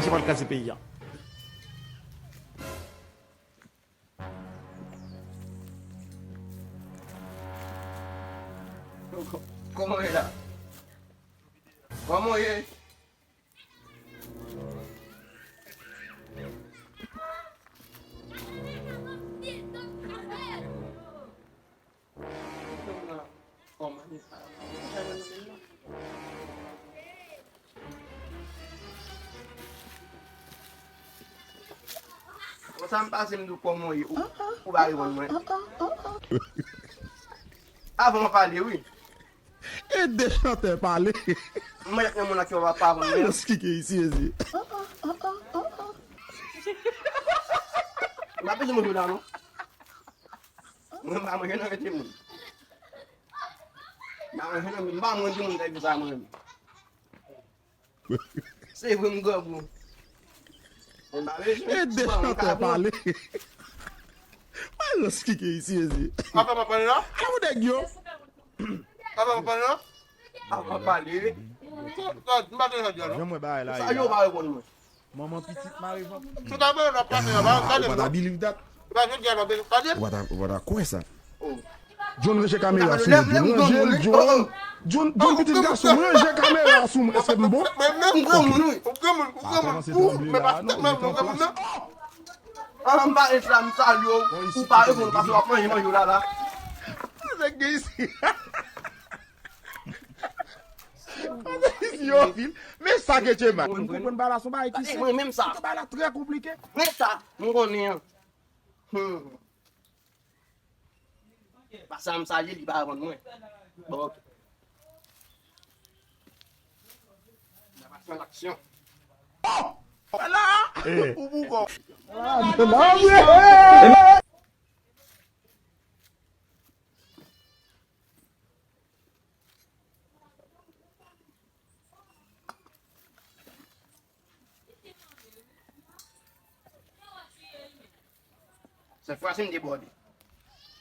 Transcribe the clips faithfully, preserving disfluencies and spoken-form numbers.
Pral kraze peyi a. Kòman w ye la? Kòman w ye? Bon, sa m pase m di w kòman w ye, ou, ou pa reponn mwen. Avan w pale, wi. E de chantè pale. Mwen ak yon moun ak yo pa pa konn mwen. Alòs ki ke isi ezi. M pa bezwen moun la non. Mwen m pa manje nan yon timoun. M pa manje nan, m pa manje moun timoun sa mwen. Se vre m grangou. E de chantè pale. Alòs ki ke isi ezi. Papa pa pale la? Ala ou nèg yo. Papa pa pale la? Papa pale. M pa tande sa di a non. Jan mwen bagay la. Sa yo pa reponn mwen. Manman pitit mare vant. Tout a pale la pase la, pa gade. Ou pa ta believe that. Ou pa jodi a la gade. Ou pa ta, ou pa ta kwè sa. John ranje kamera sou mwen, John ranje l, John. John, John pitit gason, ranje kamera sou mwen. Èske m bon? Mwen menm, ou granmoun, wi. Ou granmoun, ou granmoun. Ou, men pa se tèt mwen, ou granmoun nan. An, m pa ret la, m salye w. Ou pa reponn paske w ap manje, manje w la, la. Nèg gen isi. Yo, men sa ke Chema. Mwen konprann bagay la, se yon bagay ki senp. Mwen menm sa. Se yon bagay la trè konplike. Men sa, m konnen an. Hmm. Pase a m salye, li pa reponn mwen. Bon, ok. N a pase a laksyon. Ala! Ou pou kò. Sèt fwa si m debòde.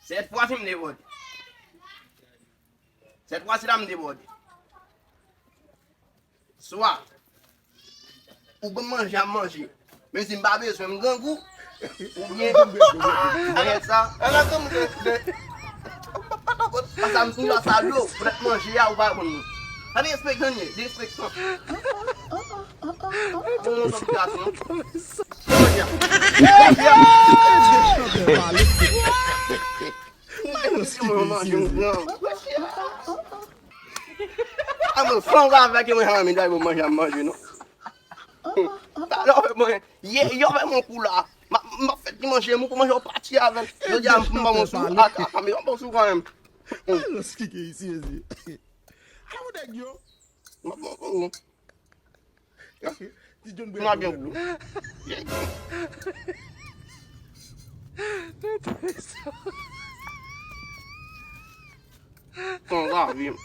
Sèt fwa si m debòde. Sèt fwa si la m debòde. Swa ou ban m manje a m manje. Men si m pa bezwen m grangou. Oubyen mwen sa. Ala kòm de, de. Pase a m sou la salye w. Poutèt manje a ou pa reponn mwen. Sa derespektan ye, derespektan. Bon, bon, bon, bon, bon. Mwen manje yon gran. A mwen flanm avèk mwen, ha, men dayè mwen manje, manje non. Talè w fè mwen, ye, yo fè mwen kou la. M ap fè ti manje, mwen pou manje yon pati avè l. Jodi a m ba mwen sou, a, a, a, men yon bon sou kanmenm. Alòs ki ke isi ezi. Ala ou nèg yo. M ap bon pou ou. Ti John bwè dlo. Konn lavi m.